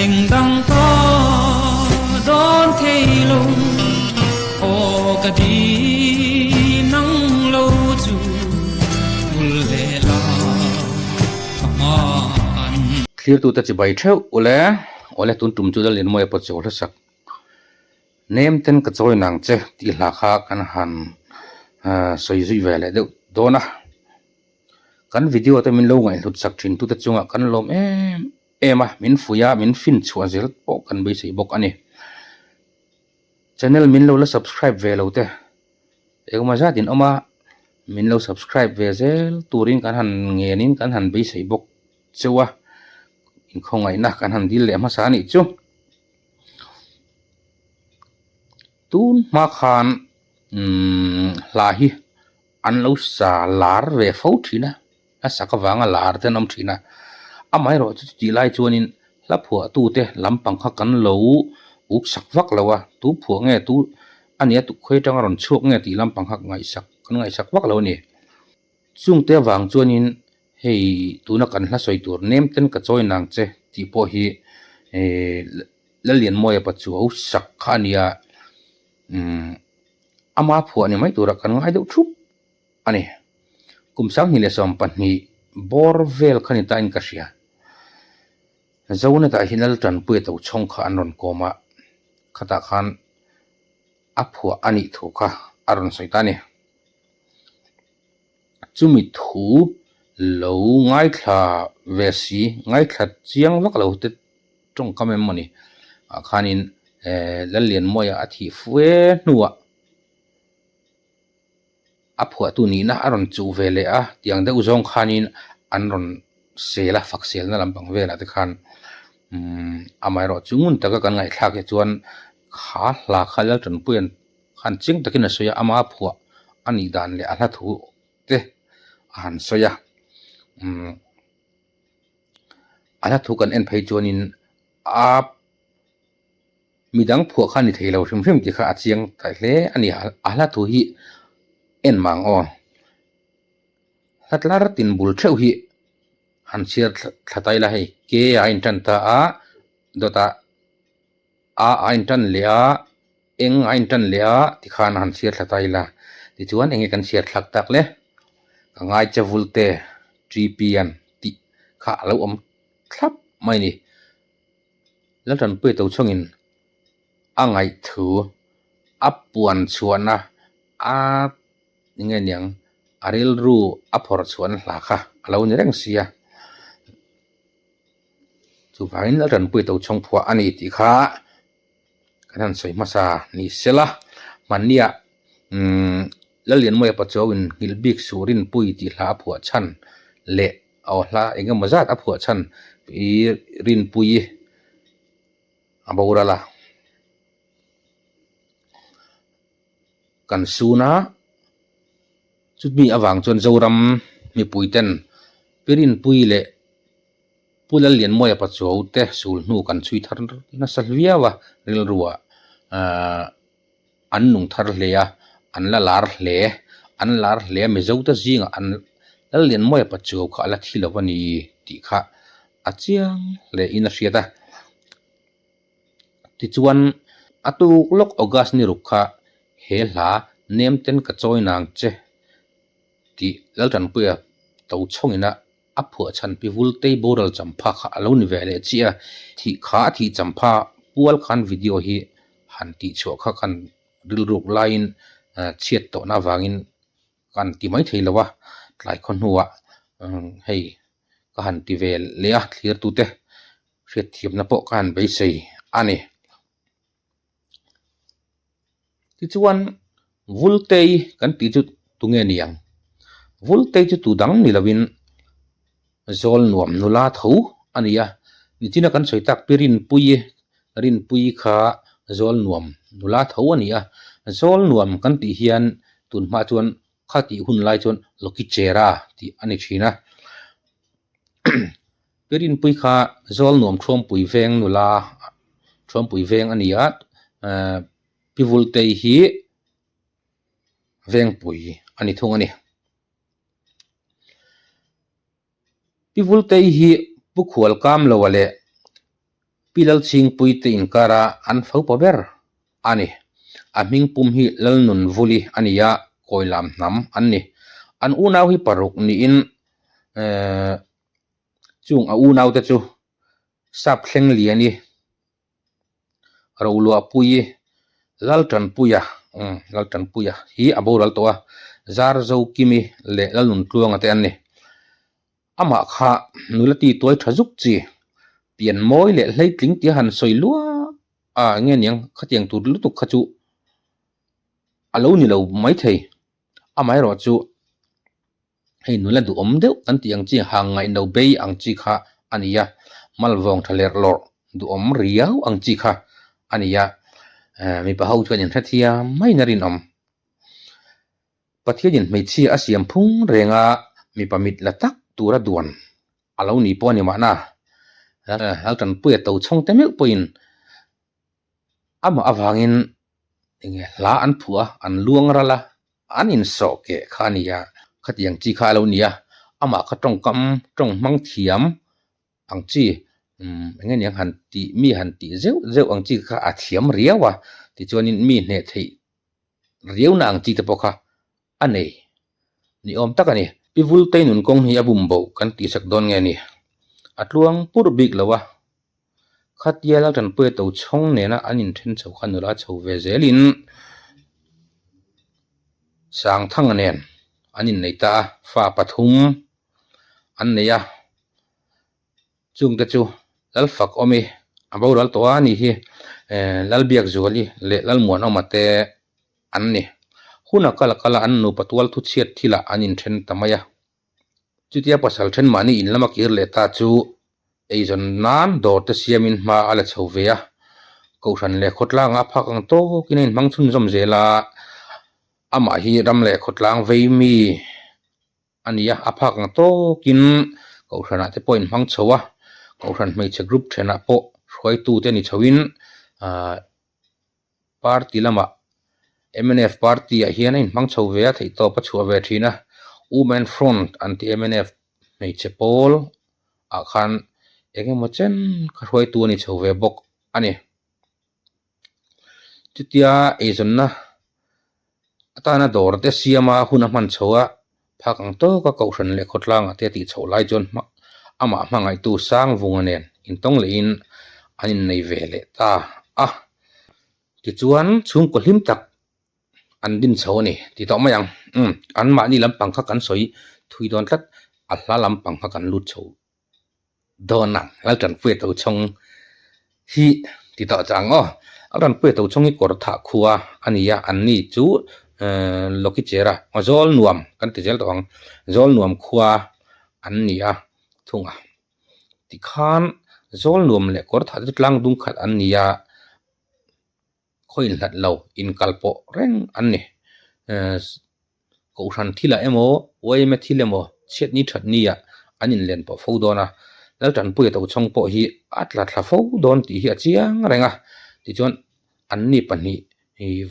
Eng dang ka dawn thei lo aw ka di nang lo chu bul leh la ka hman. Thlirtute chibai theuh ule, awle tun tum chu Lallianmawia pawh chaw hlasak nem ten ka chawi nang che tih hla kha kan han sawi zui ve leh deuh dawn a. Kan video te min lo ngaihhlut sak thin tute chungah kan lawm em em a, min fuih a, min fin chhuah zel pawh kan beisei bawk a ni. Channel min lo la subscribe ve lo te engemaw zat in awm a, min lo subscribe ve zel turin kan han ngenin kan han beisei bawk cheu a, inkhawngaihna kan han dil leh hmasa a nih chu. Tun hma khan umm hla hi an lo sa lar ve fo thin a, a sak avanga lar te an awm thin a, amaherawh chu chutih lai chuanin hla phuahtute lampang kha kan lo uk sak vak lo a, tu phuah nge tu a nia tu khawi atanga rawn chhuak nge tih lampang kha ngaihsak kan ngaihsak vak lo a ni. Chungte avang chuanin hei tuna kan hla sawi tur nem ten ka chawi nang che tih pawh hi ehh Lallianmawia Pachuau sak kha a nia umm ama phuah ni mai turah kan ngai deuh thup a ni. Kum 2012 bawr vel kha ni tain ka hria. Zonetah hian Laltanpuia Tochhawng kha an rawn kawm a, khatah khan a phuah a nih thu kha a rawn sawi ta a ni. Chumi thu lo ngaithla ve si, ngaithla chiang vak lo te tawngkam em maw ni ah khanin eh Lallianmawia a thih fue hnuah a phuahtu nihna a rawn chuh ve leh a, tiang deuh zawng khanin an rawn sel a, fak selna lampang velah te khan umm amaherawh chu ngun taka kan ngaihthlak hi chuan kha hla kha Laltanpuia'n khan chiang takin a sawi a, ama phuah a nih dan leh a hla thu te a han sawi a, umm a hla thu kan en phei chuanin a midang phuah kha a ni thei lo hrim hrim tih kha a chiang ta hle a ni, a hla thu hi en mang aw, hla tlar tin bul theuh hi han chhiar thla ta ila hei ke a intan ta a dawtah. A a intan leh a, eng a intan leh a tikhan a han chhiar thla ta ila. Tichuan enge kan chhiar thlak tak le? Ka ngai che vulte TP-a'n tih kha a lo awm thlap mai a ni. Laltanpuia Tochhawngin a ngaihthu a puan chhuahna a enge niang a rilru a phawrh chhuahna hla kha a lo ni reng sia. Chuvangin Laltanpuia Tochhawng phuah a ni tih kha kan han sawi hmasa ni sela, hmanniah umm Lallianmawia Pachuauin nghilh bik suh Rinpui tih hla a phuah chhan leh aw hla eng emaw zat a phuah chhan i Rinpui a boral a, kan sun a. Chumi avang chuan Zoram mipuiten Pi Rinpui leh Pu Lallianmawia Pachuau te sul hnu kan chhui thar nasa viau a, rilruah an nung thar hle a, an la lar hle, an lar hle a, Mizote zingah an Lallianmawia Pachuau kha a la thi lo a ni tih kha a chiang hle in a hriat a. Tichuan, a tuk lawk August ni ruk kha he hla nem ten ka chawi nang che tih Laltanpuia Tochhawngina a phuah chhan pi Vultei boral champha kha a lo ni ve leh chiah a, thih kha a thih champha pual khan video hi han tih chhuah kha kan rilruk laiin chhiat tawhna avangin kan ti mai thei lo a, tlai khaw hnuah hei ka han ti ve leh a thlirtute hriatthiamna pawh ka han beisei a ni. Tichuan Vultei kan tih chu tunge ni ang? Vultei chu tu dang ni lovin zawl nuam nula tho a ni a, nichina kan sawi tak pi Rinpuii, Rinpuii kha zawl nuam nula tho a ni a, zawl nuam kan tih hian tunhma chuan kha tih hun lai chuan Lokichera tih a ni thin a. Pi Rinpui kha zawl nuam Thuampui veng nula Thuampui veng a ni a, Pi Vultei hi Vengpui a ni thung a ni. Pi Vultei hi Pu Khual Kamloa leh. Pi Lalchhingpui te inkara an faupa ber a ni. A hming pum hi Lalnunvuli a ni a, Kawilam hnam an ni. An unau hi paruk niin chung a unaute chu Sap Thlengliani, Roluahpuii, Laltanpuia, umm Laltanpuia hi a boral tawh a, Zarzokimi leh Lalnuntluanga te an ni. Amah kha nula ti tuai tha zuk chi, pian mawi leh hleitling tia han sawi lua a enge niang khatiang tur lutuk kha chu a lo ni lo maithei. Amaherawh chu hei nula duhawm deuh kan tih ang chi hang ngaihno bei ang chi kha a ni a, malvawng tha lerh lawrh duhawm riau ang chi kha a ni a, mipa ho chuan inhrethiam maiin a rinawm. Pathianin hmeichhia a siam phung reng a, mipa mit la tak tura duan a lo ni pawh a ni mahna. Laltanpuia to chhawng te meuh pawhin amah avangin enge hla an phuah a, an luang ral a, an insawh keh kha a ni a, khatiang chi kha a lo ni a, amah kha tawngkam tawng hmang thiam ang chi umm enge niang han tih mi han tih zeuh zeuh ang chi kha a thiam riau a, tichuanin mi hneh theih riauna ang chi te pawh kha a nei ni awm tak a ni. Pi Vultei nun kawng hi a bum bo kan tih sak dawn nge ni? A tluang pur bik lo a, khatia Laltanpuia to chhawng nena an inthen chho kha nula chho ve zelin Sangthanga nen an innei ta a, fa pathum an nei a. Chungte chu Lalfak awmi a boral tawh a ni hi Lalbiakzuali leh Lalmuanawma te an ni. Hun a kal a kal a an nupa tual thu chhiat thilah an inthen ta mai a. Chutia pasal then mahni in lama kir leh ta chu eizawn nan dawr te siamin hma a la chho ve a. Kohhran leh khawtlangah a phak ang tawkin a inhmang chhunzawm zel a, amah hi ram leh khawtlang vei mi a ni a, a phak ang tawkin kohhranah te pawh a inhmang chho a, kohhran hmeichhe group thenah pawh hruaitute ni chhoin ahh party lamah mnf party ah hian a inhmang chho ve a, theihtawp a chhuah ve thin a, women front an tih mnf hmeichhe pawl ah khan eng emaw chen kha hruaitu a ni chho ve bawk a ni. Chutia eizawnna atana dawr te siama hun a hman chho a, phak ang tawka kohhran leh khawtlangah te a tih chhoh lai chuan amah hmangaihtu Sangvunga nen intawng lehin an innei ve leh ta a. Tichuan chhungkaw hlim tak an din chho a ni ti tawh mai ang. Umm anmahni lampang kha kan sawi thui dawn tlat, a hla lampang kha kan lut chho dawn a Laltanpuia Tochhawng hi ti tawh chang aw Laltanpuia Tochhawng hi kawr thah khua a ni a an ni chu ehh Lokichera aw Zawlnuam kan ti zel tawh ang Zawlnuam khua an ni a thung a tikhan Zawlnuam leh kawr thah te chu tlang dung khat an ni a. Khaw inhlat lo inkal pawh reng an ni. Kohhran thilah emaw, yma thil emaw, chhiatni thatnia an inlen pawh fo dawn a. Laltanpuia Tochhawng pawh hi a tla thla fo dawn tih hi a chiang reng a. Tichuan, anni pahnih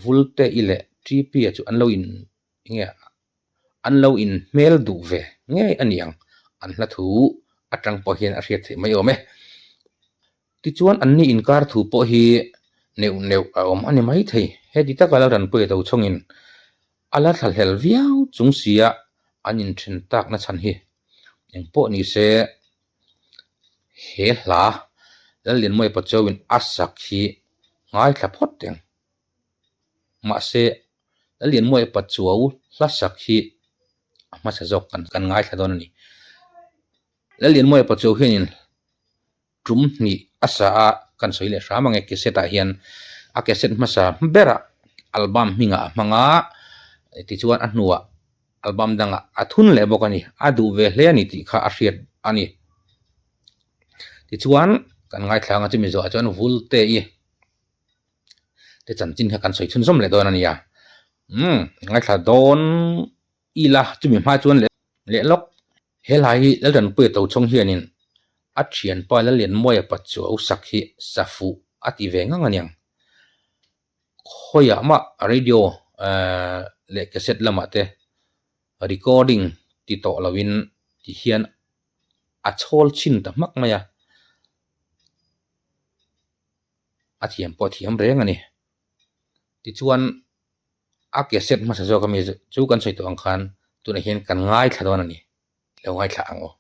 Vulte-i leh Ṭi-pi-a chu an lo in enge an lo inhmel duh ve ngei a niang an hla thu atang pawh hian a hriat theih mai awm e. Tichuan anni inkar thu pawh hi neuh neuh a awm a ni mai thei. Heti taka Lalranpuia Tochhawngin a la thlahlel viau chung sia an inthen takna chhan hi eng pawh ni se he hla Lallianmawia Pachauin a sak hi ngaithla phawt reng. Mahse, Lallianmawia Pachuau hla sak hi a hmasa zawk kan kan ngaithla dawn a ni. Lallianmawia Pachuau hianin tum hnih a sa a, kan sawi leh hram ange cassette ah hian a cassette hmasa berah album hmingah a hmang a, tichuan a hnuah album dangah a thun leh bawk a ni. A duh ve hle a ni tih kha a hriat a ni. Tichuan, kan ngaithla anga chumi zawhah chuan Vulte-i. te chanchin kha kan sawi chhunzawm leh dawn a nia umm ngaithla dawn ila chumi hma chuan leh leh lawk he hlai hi Laltanpuia Tochhawng hianin a thianpa Lallianmawia Pachuau sak hi sa fuh a ti ve ngang a niang khawiah mah radio ehh leh cassette lamah te recording ti tawh loin ti hian a chhawl chhin ta hmak mai a. A thiam pawh a thiam reng a ni. Tichuan a cassette hmasa zawk ami chu kan sawi tawh ang khan tunah hian kan ngaithla dawn a ni. Lo ngaithla ang aw.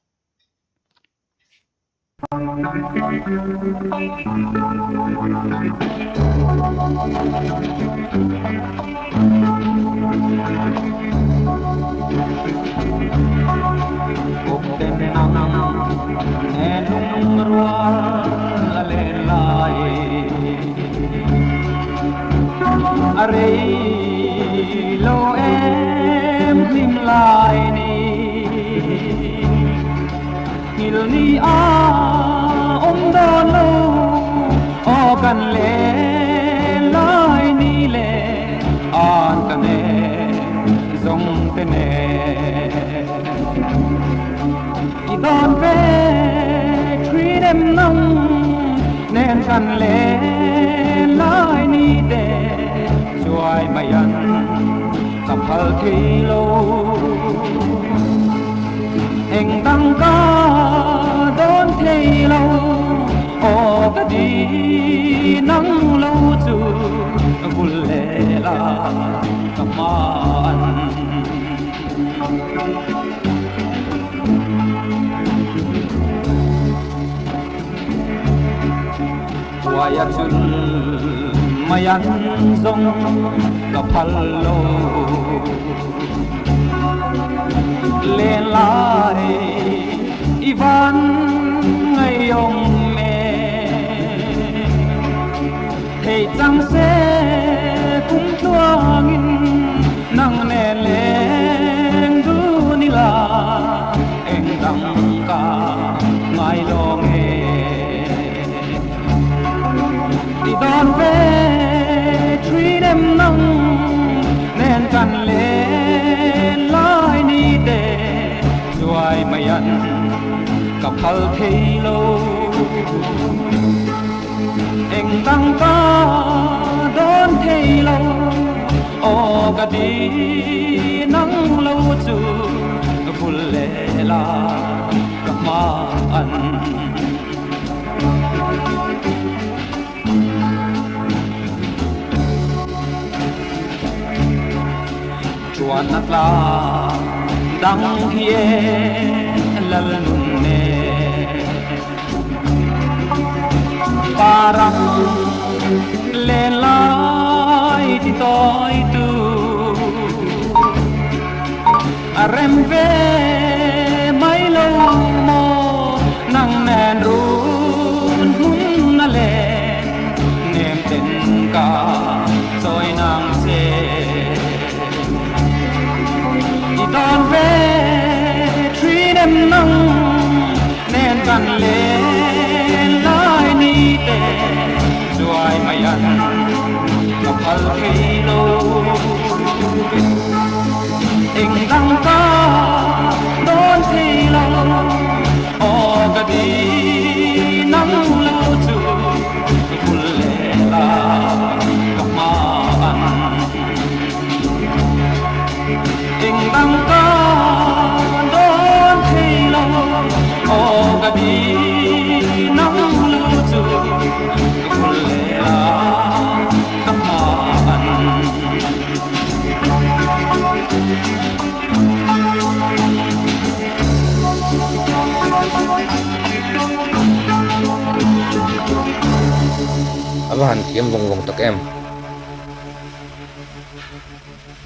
A va han thiam vawng vawng tak em.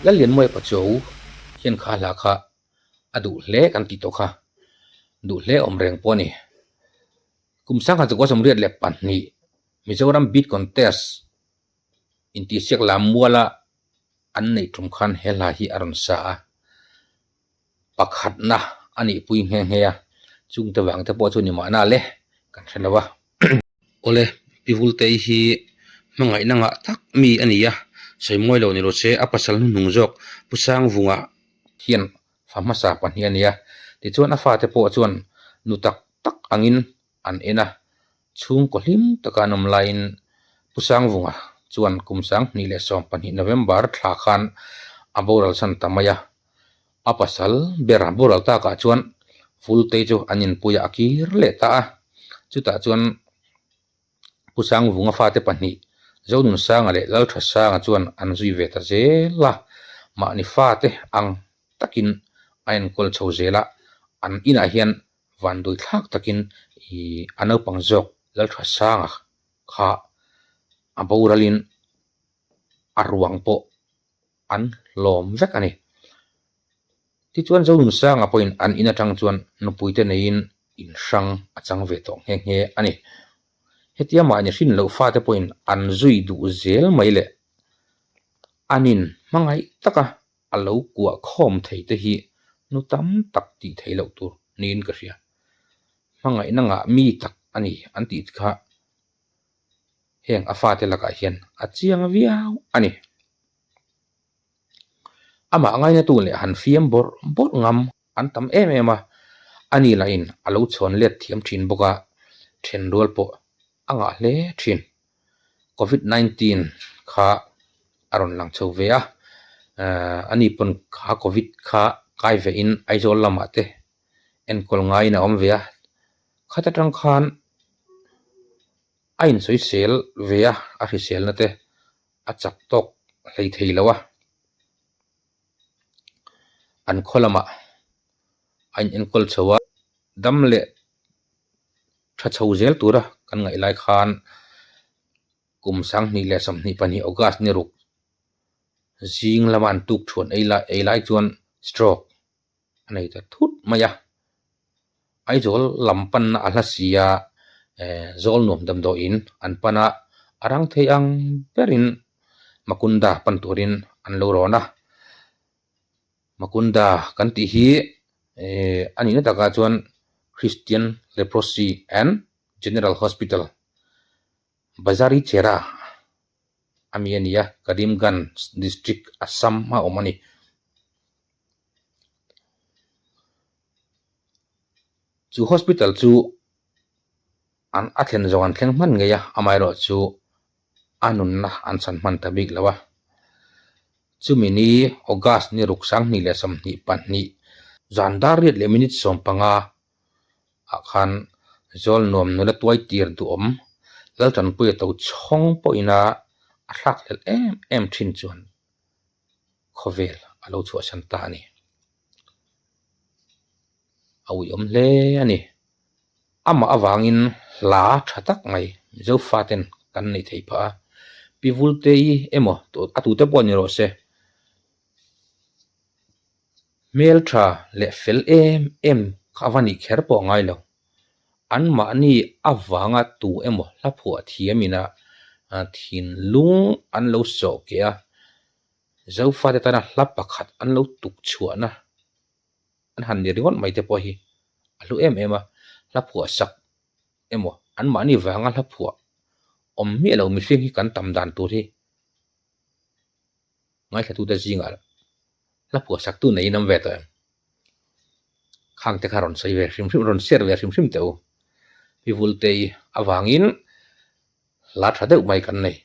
Lallianmawia Pachuau hian kha hla kha a duh hle kan tih tawh kha duh hle awm reng pawh a ni. Kum 1982 Mizoram Beat Contest intihsiak lam muala an neih tum khan he hla hi a rawn sa a, pakhatna a nihpui nghe nghe a, chungte vang te pawh chu ni mahna le kan hre lo a. Awle, Pi Vultei hi hmangaihna ngah tak mi a ni a, sawi mawi lo ni lo se a pasal hnuhnung zawk Pu Sangvunga hian fa hmasa pahnih a ni a, tichuan a fate pawh chuan nu tak tak angin an en a, chhungkaw hlim taka an awm laiin Pu Sangvunga chuan kum 2012 November thla khan a boral san ta mai a, a pasal ber boral takah chuan Vultei chu an inpuiah a kir leh ta a, chutah chuan. Pu Sangvunga fate pahnih, Zonunsanga leh Lalthasanga chuan an zui ve ta zel a, mahni fate ang takin a enkawl chho zel a, an inah hian vanduai thlak takin ih a naupang zawk Lalthasanga kha a boralin a ruang pawh an hlawm vek a ni. Tichuan Zonunsanga pawhin an in atang chuan nupuite neiin in hrang a chang ve tawh nghe nghe a ni. Hetia mahni hrin loh fate pawhin an zui duh zel mai leh an in hmangaih taka a lo kuah khawm thei te hi nu tam tak tih theih loh tur niin ka hria. Hmangaihna ngah mi tak a ni an tih kha heng a fate lakah hian a chiang viau a ni. Amah ngainatu leh han fiam bawrh bawrh ngam an tam em em a, ani lahin a lo chhawn let thiam thin bawk a, then rual pawh a ngah hle thin. Covid 19 kha a rawn lang chho ve a, ani pawn kha Covid kha kai ve in Aizawl lamah te enkawl ngaiin a awm ve a, khat atang khan a insawisel ve a, a hriselna te a chak tawk hlei thei lo a, an khaw lamah a in enkawl chho a, dam leh tha chho zel tura kan ngaih lai khan kum 2022 August ni ruk zing lama an tuk thuan ei lai ei lai chuan stroke a nei ta thut mai a, Aizawl lam panna a hla si a, Zawl nuam damdawiin an pan a, a rang thei ang berin Makunda pan turin an lo rawn a. Makunda kan tih hi a nihna takah chuan Christian Leprosy and General Hospital, Bazarichera a mi a ni a, Karimganj District, Assam a awm a ni. Chu hospital chu an a thlen zawng an thleng hman ngei a, amaherawh chu a nunna an chhan hman ta bik lo a. Chumi ni August ni ruk 2022 zan dar riat leh minute 15 ah khan zawl nuam nula tuai tir duhawm Laltanpuia to chhawng pawhin a a thlak hlelh em em thin chuan khawvel a lo chhuahsan ta a ni. A uiawm hle a ni. Amah avangin hla tha tak mai Mizo faten kan nei thei phah a. Pi Vultei emaw a tute pawh ni rawh se. Hmeltha leh fel em em kha a va nih kher pawh a ngai lo. Anmahni avanga tu emaw hla phuah thiamina thinlung an lo sawh keh a, Zofate tana hla pakhat an lo tuk chhuahna an han ni ringawt mai te pawh hi a hlu em em a, hla phuah sak emaw anmahni vanga hla phuah awm miah lo mihring hi kan tam dan tur hi ngaithlatute zingah hla phuah saktu neiin awm ve tawh em? Khang te kha rawn sawi ve hrim hrim, rawn share ve hrim hrim teh u. Pi Vultei avangin hla tha deuh mai kan nei.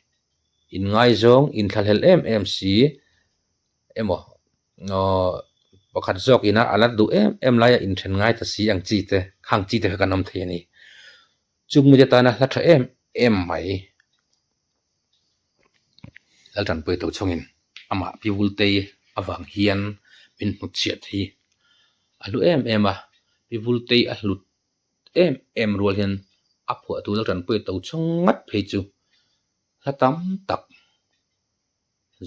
Inngaizawng, inthlahlel em em si emaw pakhat zawk ina a la duh em em laia inthen ngai ta si ang chi te, khang chi te kha kan awm thei a ni. Chung mite tana hla tha em em mai. Laltanpui to chungin amah Pi Vultei avang hian min hnutchhiat hi a hlu em em a, Pi Vultei a hlut em em rual hian a phuahtu Laltanpui to chung ngat phei chu hla tam tak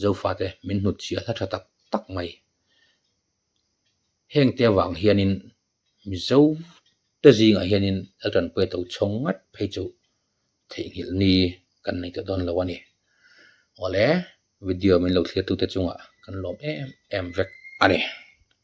Zofate min hnutchhiah hla tha tak tak mai. Hengte avang hianin Mizo te zingah hianin Laltanpuia to chhawng ngat phei chu theihnghilh ni kan nei tawh dawn lo a ni. Awle, video min lo thlir tute chungah kan lawm em em vek a ni.